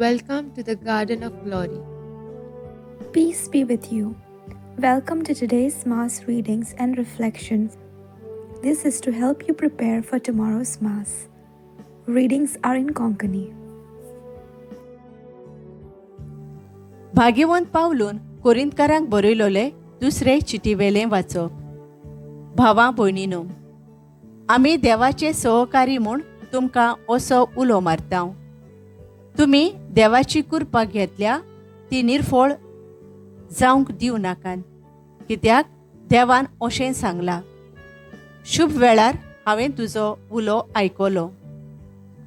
Welcome to the Garden of Glory. Peace be with you. Welcome to today's Mass readings and reflections. This is to help you prepare for tomorrow's Mass. Readings are in Konkani. भाग्यवंत पावलून कोरिंतकारांक बरयलोले दुसरे चिटीवेलें वाचप. भावां भयणीनो, आमी देवाचे सहकारी म्हूण तुमकां असो उलो मारता. तुमी देवाची कृपा घेतल्या ती निर्फळ जावंक दिवं नाकात, कित्याक देवान अशें सांगलां, शुभ वेळार हांवें तुजो उलो आयकलो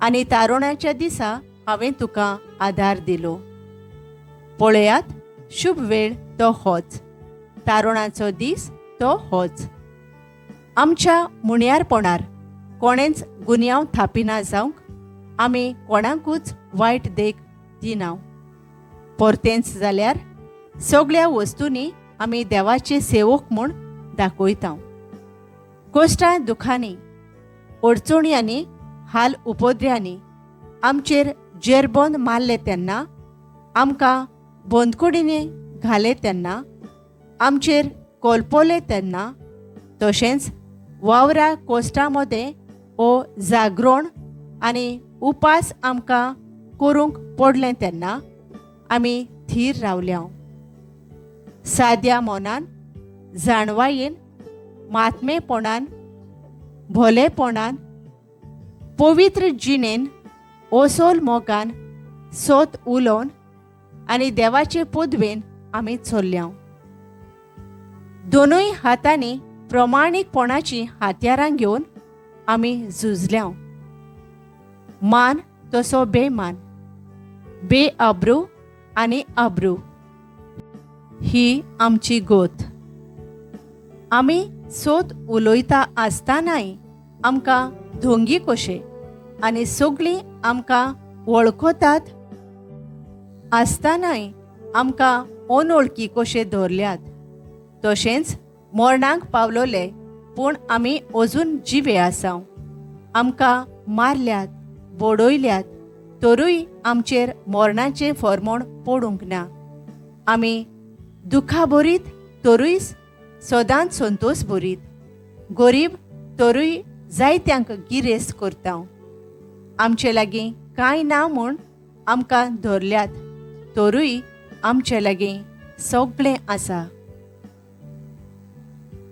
आनी तारुण्याच्या दिसा हांवें तुका आदार दिलो. पळयात, शुभ वेळ तो होच, तारुणाचो दीस तो होच. आमच्या मुणयारपणार कोणेंच गुन्यांव थापिना जावंक आमी कोणाकूच वायट देख दिना. परतेंच जाल्यार सगळ्या वस्तूंनी आमी देवाचे सेवक म्हूण दाखयता. कश्टां दुखांनी, अडचण्यांनी, हाल उपद्र्यांनी आमचेर जेरबंद मारले तेन्ना, आमकां बंदकुडींनी घाले तेन्ना, आमचेर कोलपोले तेन्ना, तशेंच वावरा कोश्टां मदें ओ जागरण आनी उपास आमकां करूंक पडलें तेन्ना आमी थीर रावल्या. साद्या मनान, जाणवायेन, मात्मेपणान, भोलेपणान, पवित्र जिणेन, ओसोल मोगान, सोत उलोवन आनी देवाचे पदवेन आमी चल्ल्या. दोनूय हातांनी प्रमाणीकपणाचीं हातयारां घेवन आमी झुजल्या. मान तसो बेमान, बेअब्रू आनी अब्रू ही आमची गोत. आमी सोत उलयता आसतनाय आमकां धोंगी कशे आनी सगळीं आमकां वळखतात आसतनाय आमकां अनोळखी कशे धरल्यात. तशेंच मरणाक पावलोले पूण आमी अजून जिवे आसा. आमकां मारल्यात, बडयल्यात, तरूय आमचेर मरणाचें फॉर्मोण पडूंक ना. आमी दुखा भरीत तरूय सदांच संतोश भरीत, गरीब तरूय जायत्यांक गिरेस्त करता. आमचे लागीं कांय ना म्हूण आमकां धरल्यात, तरूय आमचे लागीं सगळें आसा.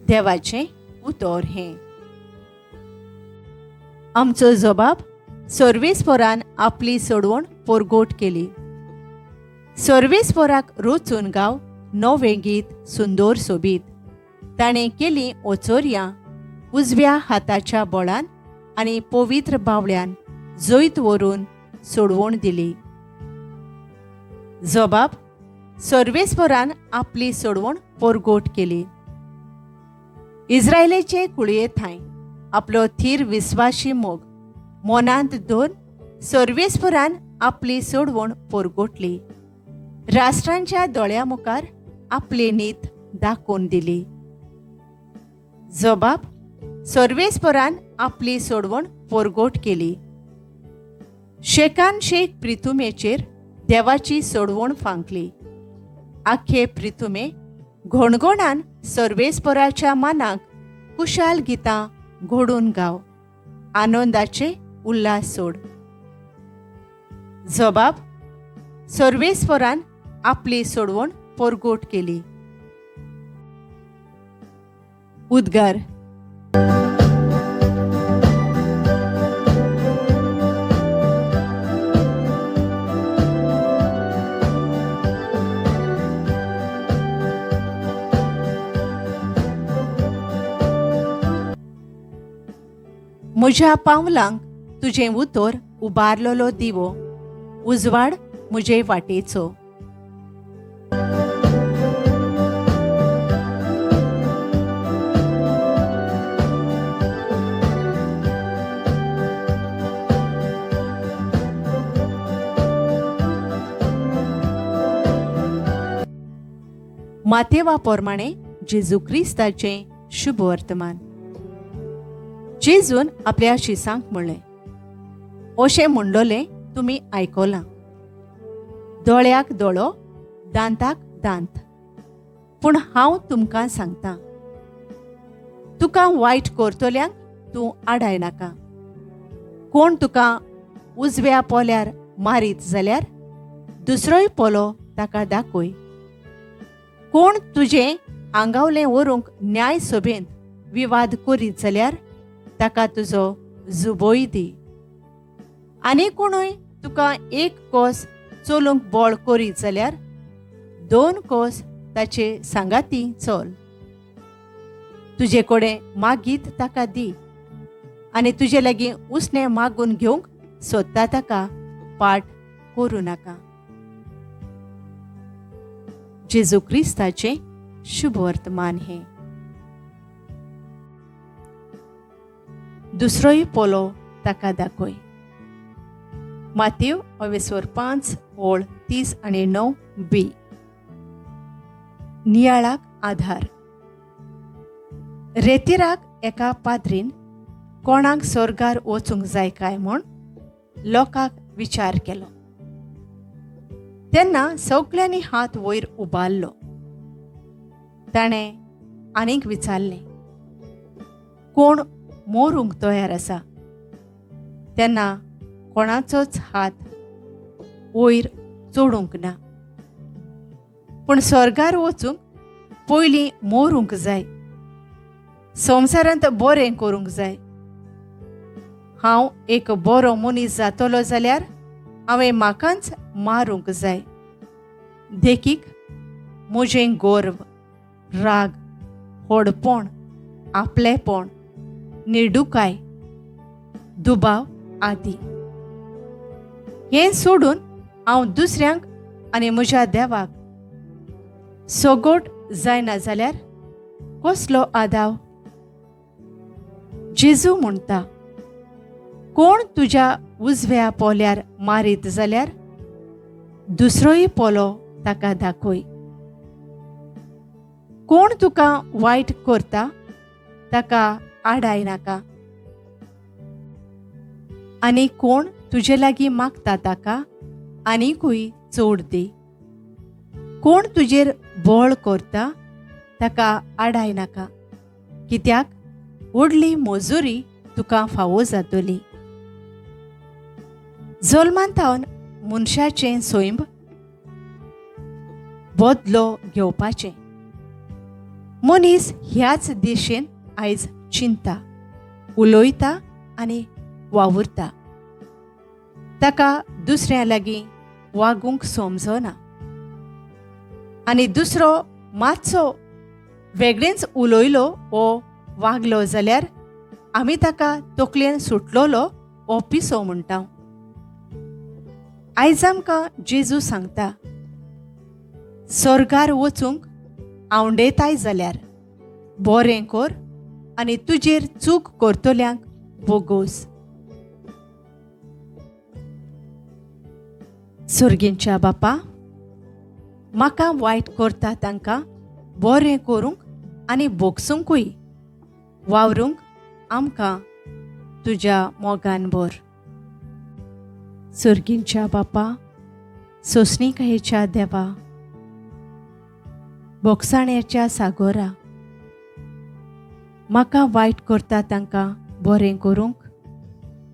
देवाचें उतर हें. आमचो जबाब सर्वेस्परान आपली सोडवण पोरगोट केली. सर्वेस्पराक रोचून गांव नवें गीत सुंदर सोबीत. ताणें केली ओचोरयां उजव्या हाताच्या बळान आनी पवित्र बावळ्यान जैत व्हरून सोडवण दिली. जबाब सर्वेस्परान आपली सोडवण पोरगोट केली. इस्रायलाचे कुळये थांय आपलो थीर विस्वाशी मोग मनांत धरून सर्वेस्परान आपली सोडवण पोरगोटली. राष्ट्रांच्या दोळ्या मुखार आपली नीत दाखोवन दिली. जबाब सर्वेस्परान आपली सोडवण पोरगोट केली. शेकान शेक प्रिथुमेचेर देवाची सोडवण फांकली. आख्खे प्रिथुमे घणघणान सर्वेस्पराच्या मानाक कुशाल गितां घडून गाव, आनंदाचे उल्हास सोड. जबाब सर्वेस्परान आपली सोडवण पोरगोट केली. उद्गार. म्हज्या पावलांक तुजें उतर उबारलेलो दिवो, उजवाड म्हजे वाटेचो. मातेवा प्रमाणे जेजू क्रिस्ताचें शुभ वर्तमान. जेजून आपल्या शिसांक म्हणलें, अशें म्हणलोलें तुमी आयकलां, दोळ्याक दोळो, दांताक दांत. पूण हांव तुमकां सांगता, तुका वायट करतल्यांक तूं आडाय नाका. कोण तुका उजव्या पोल्यार मारीत जाल्यार दुसरोय पोलो ताका दाखय. कोण तुजें आंगावलें व्हरूंक न्याय सभेंत विवाद करीत जाल्यार ताका तुजो जुबोय दी. आनी कोणूय तुका एक कोस चलूंक बळ करीत जाल्यार 2 कोस ताचे सांगाती चल. तुजे कडेन मागीत ताका दी आनी तुजे लागीं उसणें मागून घेवंक सोदता ताका पाट करूं नाका. जेजू क्रिस्ताचें शुभ वर्तमान हें. दुसरोय पोलो ताका दाखय. मातेव 5 ओळ 30 आनी 9 बी. नियाळाक आधार. रेतिराक एका पाद्रीन कोणाक स्वर्गार वचूंक जाय काय म्हूण लोकांक विचार केलो. तेन्ना सगल्यांनी हात वयर उबारलो. ताणें आनीक विचारलें, कोण मोरूंक तयार आसा? तेन्ना कोणाचोच हात वयर चडूंक ना. पूण स्वर्गार वचूंक पयलीं मोरूंक जाय, संवसारांत बरें करूंक जाय. हांव एक बरो मनीस जातलो जाल्यार हांवें म्हाकाच मारूंक जाय. देखीक, म्हजें गर्व, राग, होडपण, आपलेपण, निडुकाय, दुबाव आदी. हें सोडून हांव दुसऱ्यांक आनी म्हज्या देवाक सगोट जायना जाल्यार कसलो आदाव? जेजू म्हणटा, कोण तुज्या उजव्या पोल्यार मारीत जाल्यार दुसरोय पोलो ताका दाखय. कोण तुका वायट करता ताका आडाय नाका आनी कोण तुजे लागीं मागता ताका आनीकूय चड दी. कोण तुजेर बळ करता ताका आडाय नाका, कित्याक व्हडली मजुरी तुका फावो जातली. जल्मान थावन मनशाचें सैम बदलो घेवपाचें. मनीस ह्याच दिशेन आयज चिंता, उलयता आनी वावुरता. ताका दुसऱ्या लागीं वागूंक समजना आनी दुसरो मातसो वेगळेंच उलयलो वो वागलो जाल्यार आमी ताका तकलेन सुटलोलो वो पिसो म्हणटा. आयज आमकां जेजू सांगता, स्वर्गार वचूंक आंवडेताय जाल्यार बरें कर आनी तुजेर चूक करतल्यांक बोगोस. सर्गींच्या बापा, म्हाका वायट करता तांकां बरें करूंक आनी बोगसूंकूय वावरूंक आमकां तुज्या मोगान भर. सर्गींच्या बापा, सोंसणीकायेच्या देवा, बोगसाण्याच्या सागोरा, म्हाका वायट करता तांकां बरें करूंक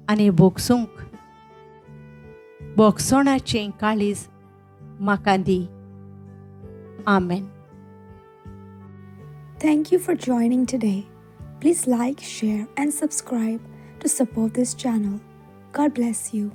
आनी बोगसूंक बोगसोणाचें काळीज म्हाका दी. आमेन. Thank you for joining today. Please like, share, and subscribe to support this channel. God bless you.